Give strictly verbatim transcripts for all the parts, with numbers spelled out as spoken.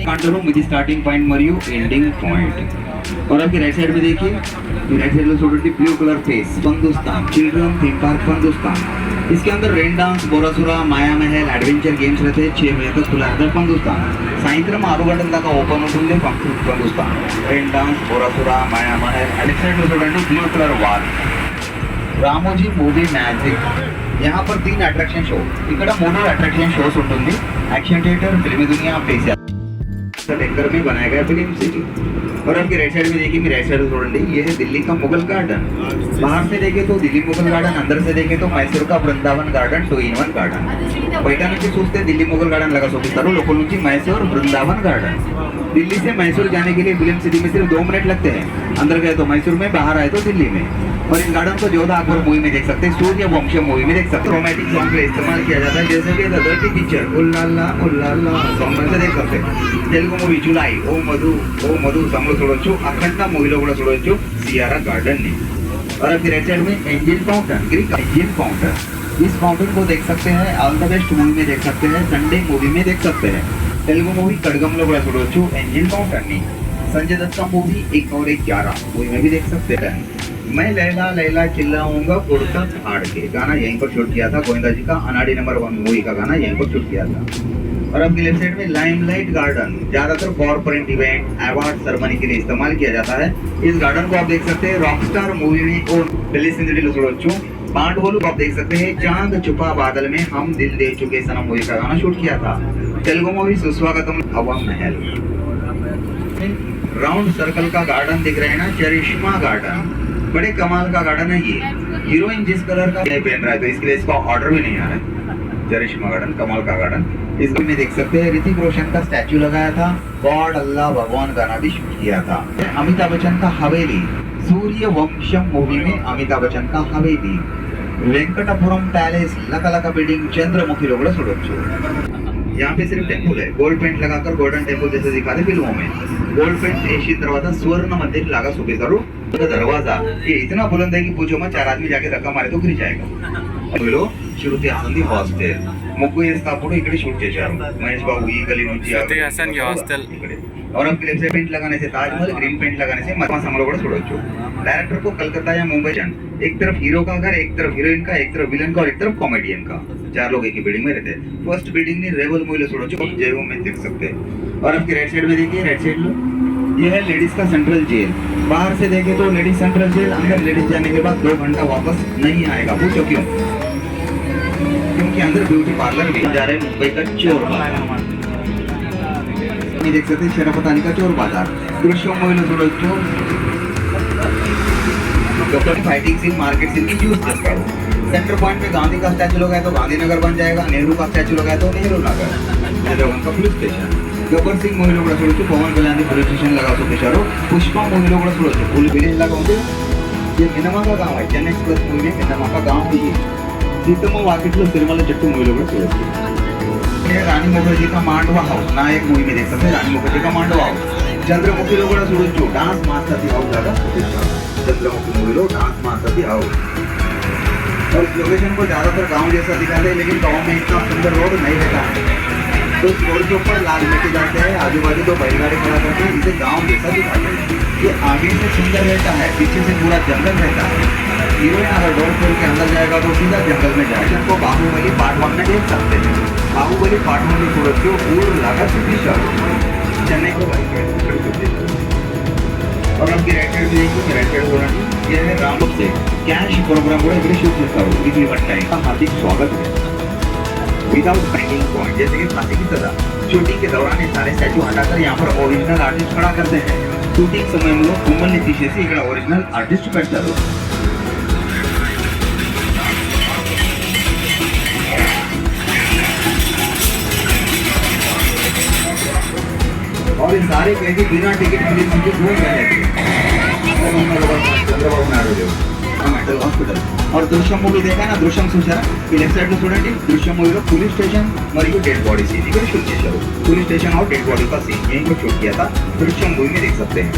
కాంటోరు, ఇది starting point మరియు ending point. और आपकी राइट साइड में देखिए, राइट साइड में छोटी ब्लू कलर फेस पंदुस्तान, चिल्ड्रन थीम पार्क पंदुस्तान. इसके अंदर रेन डांस, बोरासुरा, माया महल, एडवेंचर गेम्स रहते हैं. छह महीने तक खुला रहता है पंदुस्तान. సాయంత్రం ఆరు గంటల దాకా ఓపెన్ ఉంటుంది పందు- పందుస్తాం. रेन डांस, बोरासुरा, माया महल. नेक्स्ट साइड में చూడండి, blue colour wall, Ramoji movie magic. यहाँ पर तीन अट्रैक्शन शो, ఇక్కడ మూడు अट्रैक्शन शोस ఉంటుంది. एक्शन थिएटर, फिल्मी दुनिया, फेस सेंटर में बनाया गया फिल्म सिटी. और आपके राइट साइड में देखिए, मेरे राइट साइड में చూడండి, ये है दिल्ली का मुगल गार्डन. बाहर से देखे तो दिल्ली मुगल गार्डन, अंदर से देखे तो मैसूर का Vrindavan garden, two in one garden. బయట నుంచి చూస్తే దిల్లీ ముగల్ గార్డెన్ లాగా చూపిస్తారు, లోపల నుంచి मैसूर वृंदावन गार्डन. दिल्ली से मैसूर जाने के लिए फिल्म सिटी में सिर्फ दो मिनट लगते हैं. अंदर गए तो मैसूर में, बाहर आए तो दिल्ली में. और इन गार्डन को जोधा अकबर मूवी में देख सकते हैं, सूर्यवंशम मूवी में देख सकते हैं. रोमांटिक सॉन्ग का इस्तेमाल किया जाता है, जैसे कि द डर्टी पिक्चर, उल्लाला उल्लाला सॉन्ग में से देख सकते हैं. తెలుగు మూవీ జులై, ఓ మధు ఓ మధు సాంగ్లో చూడొచ్చు, అఖండ మూవీలో కూడా చూడొచ్చు సియారా గార్డెన్ ని. और आपके राइट साइड में angel fountain, Greek angel fountain. इस फाउंटेन को देख सकते हैं, ऑल द बेस्ट मूवी में देख सकते हैं, संडे मूवी में देख सकते हैं. తెలుగు మూవీ ఖడ్గంలో కూడా చూడొచ్చు एंजल फाउंटेन ని. संजय दत्त का मूवी एक और एक ग्यारह मूवी में भी देख सकते हैं. मैं लैला लैला चिल्लाऊंगा कुर्ता फाड़ के गाना यहीं पर शूट किया था. गोविंदा जी का अनाड़ी नंबर वन मूवी का गाना यहीं पर शूट किया था. और आपके लेफ्ट साइड में लाइमलाइट गार्डन, ज्यादातर कॉरपोरेट इवेंट, अवार्ड सेरेमनी के लिए इस्तेमाल किया जाता है. इस गार्डन को आप देख सकते हैं रॉकस्टार मूवी में. और दिल्ली से दिल्ली చూడొచ్చు, पांडवोलू आप देख सकते हैं चांद छुपा बादल में हम दिल दे चुके सनम मूवी का गाना शूट किया था. తెలుగు మూవీ సుస్వాగతం, हवा महल. राउंड सर्कल का गार्डन दिख रहे हैं ना, चरिश्मा गार्डन, बड़े कमाल का गार्डन है ये. हीरोइन जिस कलर का नहीं पहन रहा है, तो इसके लिए इसका ऑर्डर भी नहीं आ रहा है. चरिश्मा गार्डन, कमाल का गार्डन. इसमें देख सकते हैं, ऋतिक रोशन का स्टैचू लगाया था, गॉड अल्लाह भगवान गाना भी शूट किया था. अमिताभ बच्चन का हवेली, सूर्यवंशम मूवी में अमिताभ बच्चन का हवेली. వెంకటపురం ప్యాలెస్, లకలక బిల్డింగ్, చంద్రముఖిలో కూడా చూడొచ్చు. यहाँ पे सिर्फ टेम्पल है, गोल्ड पेंट लगाकर गोल्डन टेम्पल जैसे दिखाते फिल्मों में. गोल्ड पेंट వేసిన తర్వాత స్వర్ణ మందిర్ లాగా చూపిస్తారు. दरवाजा ये इतना बुलंद है कि पूछो मत, चार आदमी जाके धक्का मारे तो गिर जाएगा. श्रुति आनंदी हॉस्टल. ముగ్గు వేసినప్పుడు ఇక్కడ షూట్ చేశారు మహేష్ బాబు ఈ గల్లీ నుంచి ఆ గల్లీ నుంచి వస్తారు. Hostel. ఇక్కడ. और आपके लेफ्ट साइड पेंट लगाने से ताजमहल, ग्रीन पेंट लगाने से मत समलो కూడా చూడొచ్చు. డైరెక్టర్ को कलकत्ता या मुंबई जान. एक तरफ हीरो का घर, एक तरफ हीरोइन का, एक तरफ विलन का और एक तरफ कॉमेडियन का. चार लोग एक ही बिल्डिंग में रहते हैं. फर्स्ट बिल्डिंग नी रेवल मूवी लो छोड़ो जो जय में देख सकते हैं. और आपके राइट साइड में देखिए, राइट साइड लो, ये है लेडीज का सेंट्रल जेल. बाहर से देखे तो लेडीज सेंट्रल जेल, अंदर लेडीज जाने के बाद दो घंटा वापस नहीं आएगा. पूछो क्यों? क्योंकि अंदर ब्यूटी पार्लर भी जा रहे हैं. मुंबई का चोर बाजार. ये देख सकते हैं शेरापत अली का चोर बाजार. दृश्यम मूवी लो थोड़ा चोर. Doctor fighting scene, market scene की यूज करता है. सेंटर पॉइंट पे गांधी का स्टैचू लगाया तो गांधीनगर बन जाएगा, नेहरू का स्टैचू लगाया तो नेहरू नगर. ये लोगों का police station. Gabbar Singh movie लो थोड़ा चोर, पवन कल्याण पुलिस स्टेशन लगा सो बेचारो. पुष्पा मूवी लो थोड़ा चोर, पुलिस विलेज लगा होते. ये मिनमाका गांव है, चेन्नई एक्सप्रेस मूवी में मिनमाका गांव है ये. सीतम्मा वाकिट लो सिनेमा लो चट्टू मूवी लो थोड़ा चोर. ये रानी मुखर्जी का मांडवा हाउस, नायक मूवी में देख सकते हैं रानी मुखर्जी का मांडवा हाउस. चंद्रमुखी लो थोड़ा चोर, डांस मास्टर थी हाउस ज्यादा. चंद्रमुखी मूवी लो डांस मास्टर थी हाउस. और लोकेशन को ज्यादातर गांव जैसा दिखाते हैं, लेकिन गांव में इतना सुंदर रोड नहीं रहता है. तो इस रोड के ऊपर लाल मिट्टी डालते हैं, आजू बाजू दो बैलगाड़ी खड़ा करते हैं, इसे गांव जैसा दिखाते हैं. ये आगे से सुंदर रहता है, पीछे से पूरा जंगल रहता है. हीरोइन अगर डोर खोल के अंदर जाएगा तो सीधा जंगल में जाएगा. को बाहुबली पार्ट वन में देख सकते हैं. बाहुबली पार्ट वन में सूरज को पूर्ण लागत से पीछा चेन्नई को भाई. और आपकी राइट साइड में देखो, राइट साइड होना चाहिए. ये है राम से कैश प्रोग्राम को इकडे शूट करता हूँ. इतनी वन टाइम का हार्दिक स्वागत है. विदाउट फाइंडिंग पॉइंट, जैसे कि फांसी की सजा, शूटिंग के दौरान ये सारे स्टैचू हटाकर यहाँ पर ओरिजिनल आर्टिस्ट खड़ा करते हैं. शूटिंग समय में लोग कुंभल नीतीश से इकडे ओरिजिनल आर्टिस्ट करता है. और ये सारे कैदी बिना टिकट के लिए घूम रहे थे. चंद्रबाबू नायडू देव मेंटल हॉस्पिटल. और दृश्यम मूवी देखा ना, दृश्यम చూసారా? ఈ లెఫ్ట్ సైడ్ లో చూడండి, దృశ్యం మూవీలో పోలీస్ స్టేషన్ మరియు డెడ్ బాడీ సీన్ ఇక్కడ షూట్ చేశారు. పోలీస్ స్టేషన్ और डेड बॉडी का सीन यहीं पर शूट किया था. दृश्यम मूवी में देख सकते हैं.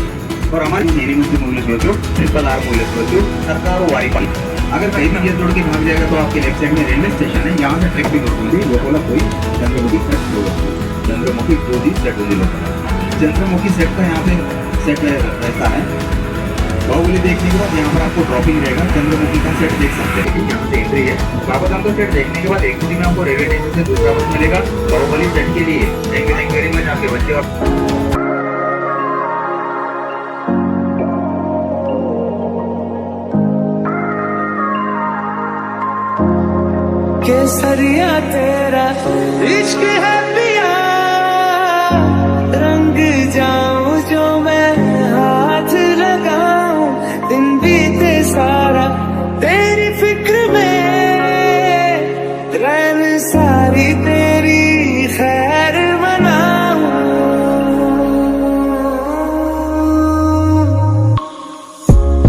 और हमारी एनिमल की मूवी सोचो, ट्रिपल आर मूवी सोचो, सरकार वारी पाली. अगर कहीं भी गियर तोड़ के भाग जाएगा तो आपके लेफ्ट साइड में रेलवे स्टेशन है, यहाँ से ट्रैक पिकअप होगी लोकल कोई चंद्रमुखी सेट होगा, चंद्रमुखी टू जी सेट होगी लोकल। चंद्रमुखी सेट का यहाँ पे सेट रहता है। बाहुबली देखने के बाद यहाँ पर आपको ड्रॉपिंग रहेगा, चंद्रमुखी का सेट देख सकते हैं। यहाँ से एंट्री है। बाबा धाम का सेट देखने के बाद एक दो दिन में आपको रेलवे स्टेशन से दूसरा बस मिलेगा बाहुबली सेट के लिए। Thank you, thank you very much। आपके बच्चे और केसरिया तेरा इश्क है पिया, रंग जाऊं जो मैं हाथ लगाऊं। दिन बीते सारा तेरी फिक्र में, रैन सारी तेरी खैर मनाऊं।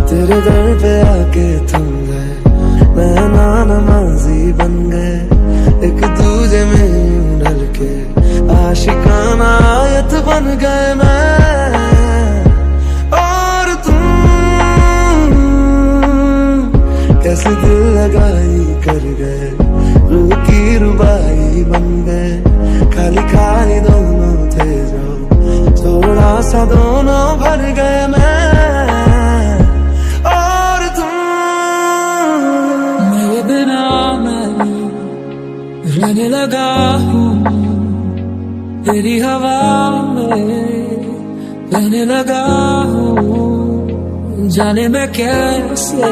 तेरे दर पे आके थम गए, नैना नमाजी बन गए, एक दूजे में यूं ढल के आशिकाना आयत बन गए मैं और तुम। कैसे दिल लगाई कर गए, रूह की रुबाई बन गए, खाली खाली दोनों थे जो, थोड़ा सा दोनों भर गए मैं और तुम। मेरे बिना मैं रहने लगा हूँ, तेरी हवा में रहने लगा हूँ। जाने मैं कैसे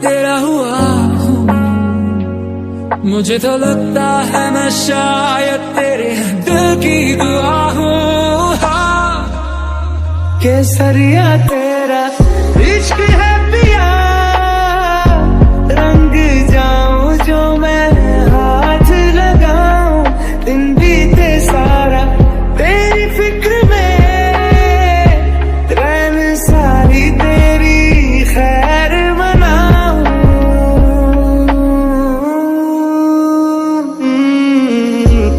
तेरा हुआ हूँ, मुझे तो लगता है मैं शायद तेरे दिल की दुआ हूँ। हाँ। केसरिया तेरा इश्क है पिया, रंग जाऊं जो मैं हाथ लगाऊं। दिन बीते सारा तेरी फिक्र में, रैन सारी तेरी खैर मनाऊं।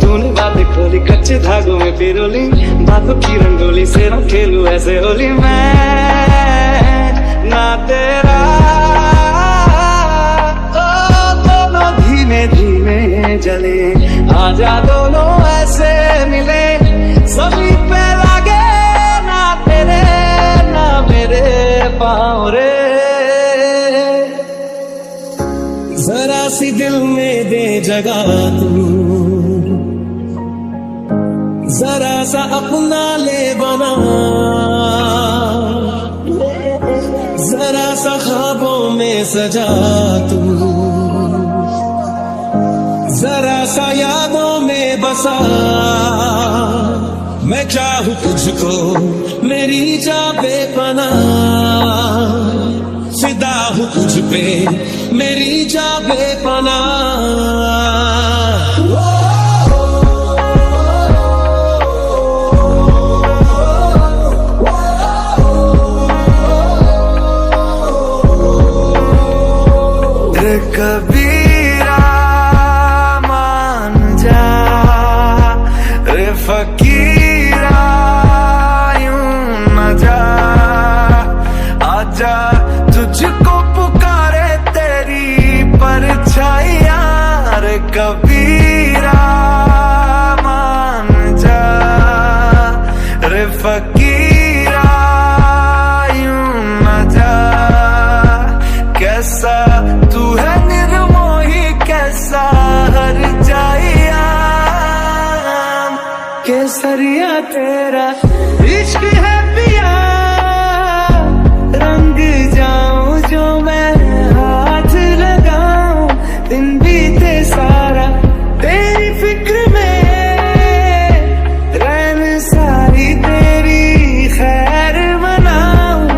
तूने बातें खोली कच्चे धागों में पिरोली, बातों की रंगोली से रंग खेलू ऐसे होली मैं ना तेरा। क्या दोनों ऐसे मिले, सभी पे लगे ना तेरे ना मेरे पाँव रे। जरा सी दिल में दे जगह तू, जरा सा अपना ले बना, जरा सा ख्वाबों में सजा तू, जरा सा यादों में बसा। मैं चाहूँ तुझको मेरी जा बेपनाह, फिदा हूँ तुझ पे मेरी जा बेपनाह। रे कबीरा मान जा, रे फकीरा यूं न जा, आजा तुझको पुकारे तेरी परछाइयां। रे कबीरा मान जा, रे फकीरा यूं न जा, कैसा तू है निर्मोही, कैसा हर जाइया। केसरिया तेरा इश्क है पिया, रंग जाऊं जो मैं हाथ लगाऊं, दिन बीते सारा तेरी फिक्र में, रैन सारी तेरी खैर मनाऊं।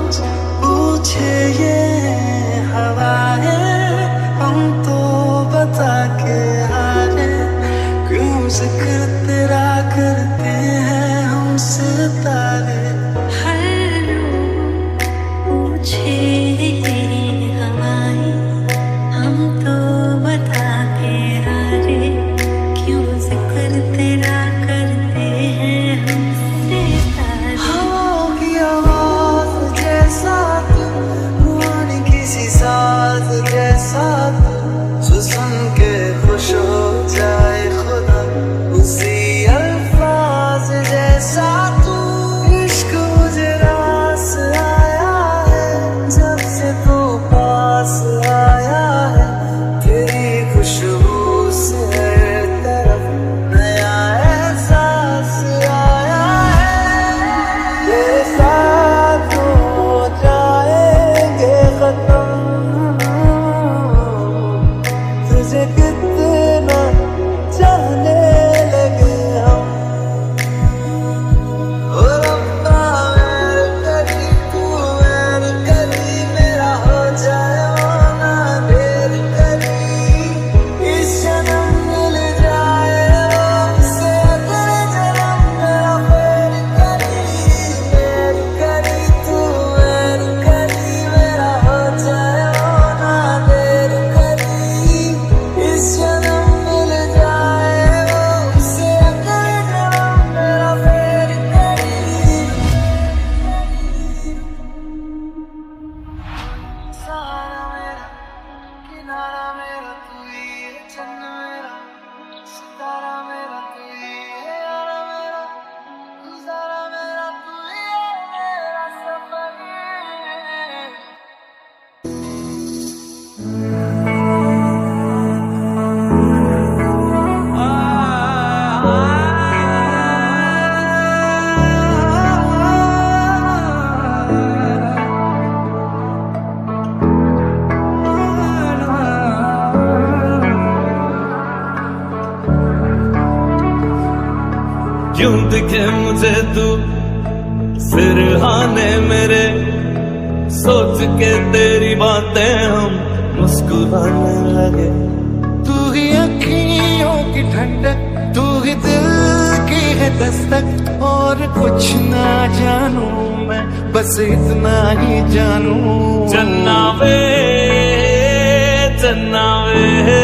पूछे ये हवाएं, हम तो बता के हारे, क्यों जिक्र तेरा करते हैं हम सितारे। हर रोज पूछे ये हवाएं, हम तो बता के हारे, क्यों जिक्र तेरा करते हैं हम सितारे। हवाओं की आवाज जैसा तू, रूहानी किसी साज जैसा तू, जो सुन के खुश हो जाए खुदा, उसी अल्फाज जैसा तू। इश्क मुझे रास आया है, जब से तू पास आया है, तेरी खुशबू से हर तरफ नया एहसास आया है। तेरे साथ हो जाएंगे खत्म, तुझे कितना चाहने लगे हम। ओ रब्बा, मेरे करीब तू, मेरे करीब मेरा हो जाए, ओ ना देर करी। इस जन्म मिल जाए, ओ से अगले जन्म मेरा फेर करी, फेर करी तू, मेरे करीब मेरा हो जाए, ओ ना देर करी। इस जन्म मिल जाए, ओ से अगले जन्म मेरा फेर करी। सहारा मेरा, किनारा मेरा तू ही है, चन्न मेरा, सितारा मेरा तू ही है, यारा मेरा, गुजारा मेरा तू ही है, मेरा सफर। क्यों दिखे मुझे तू सिरहाने मेरे, सोच के तेरी बातें हम मुस्कुराने लगे। तू ही अखियों की ठंडक, तू ही दिल की है दस्तक, और कुछ ना जानू मैं, बस इतना ही जानू। चन्ना वे, चन्ना वे,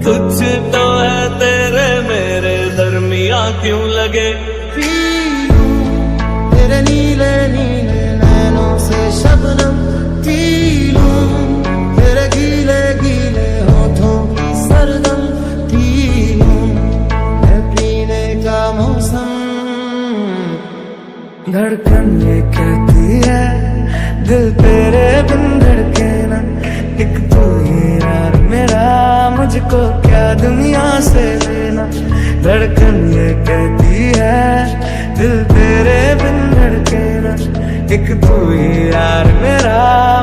कुछ तो है तेरे मेरे दरमिया क्यों लगे। पी लूं तेरे नीले नीले नैनों से शबनम, पी लूं तेरे गीले गीले होठों की सरगम, पी लूं मैं पीने का मौसम। धड़कन ये कहती है, दिल तेरे बिन धड़के ना, एक तू ही यार मेरा, मुझको क्या दुनिया से लेना। धड़कन ये कहती है, दिल तेरे बिन धड़के ना, एक तू ही यार मेरा,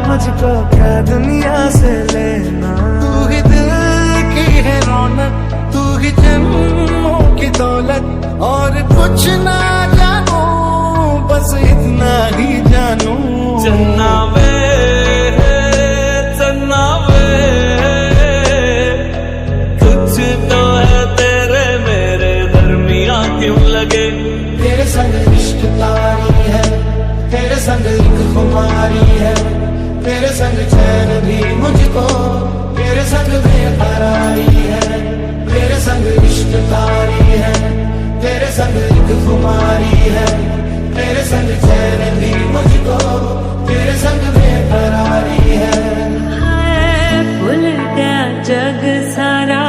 मुझको क्या दुनिया से लेना। तू ही दिल की है रौनक, तू ही जन्मों की दौलत, और कुछ ना जानू, बस इतना ही जानू। चन्ना वे, चन्ना वे, कुछ तो है तेरे मेरे दरमिया क्यों लगे। तेरे संग इश्क तारी है, तेरे संग एक खुमारी है, तेरे संग चैन भी मुझको, तेरे संग बेकरारी है, तेरे संग इश्क तारी है, तेरे संग एक खुमारी है, तेरे संग चैन भी मुझको, तेरे संग बेकरारी है। हाय भुल गया जग सारा,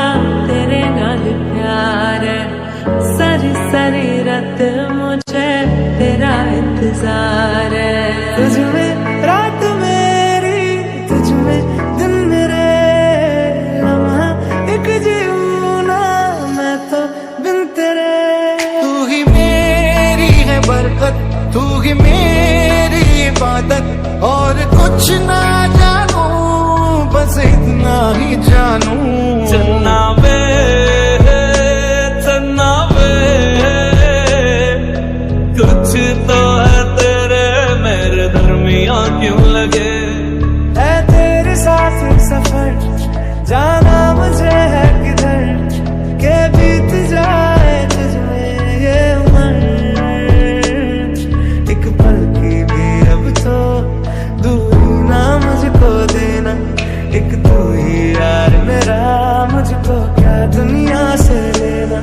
तेरे नाल प्यार है। सारी सारी रात मुझे तेरा इंतजार है। तुझ में रात मेरी, तुझ में दिन मेरे, लम्हा एक जीऊँ ना मैं तो बिन तेरे। तू ही मेरी है बरकत, तू ही मेरी इबादत, और कुछ ना जानू, बस इतना ही जानू। चन्ना वे, चन्ना वे, कुछ तो है तेरे मेरे क्यों लगे है तेरे साथ सफर, जाना मुझे है किधर, के बीत जाए तुझमें ये उम्र। एक पल की भी अब तो दूरी ना मुझको देना, एक तू ही यार मेरा, मुझको क्या दुनिया से लेना।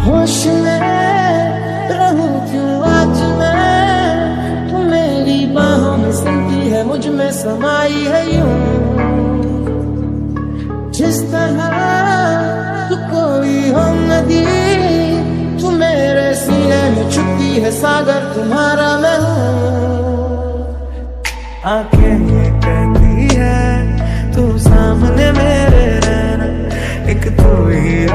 होश में रहूं क्यों आज मैं, तू मेरी बाहों में सुनती है, मुझ में समाई है यूं। जिस तरह तू कोई हो नदी, तू मेरे सीने में छुपती है सागर, तुम्हारा मैं हूँ। आंखें ये कहती है तू सामने मेरे रहना, एक तू ही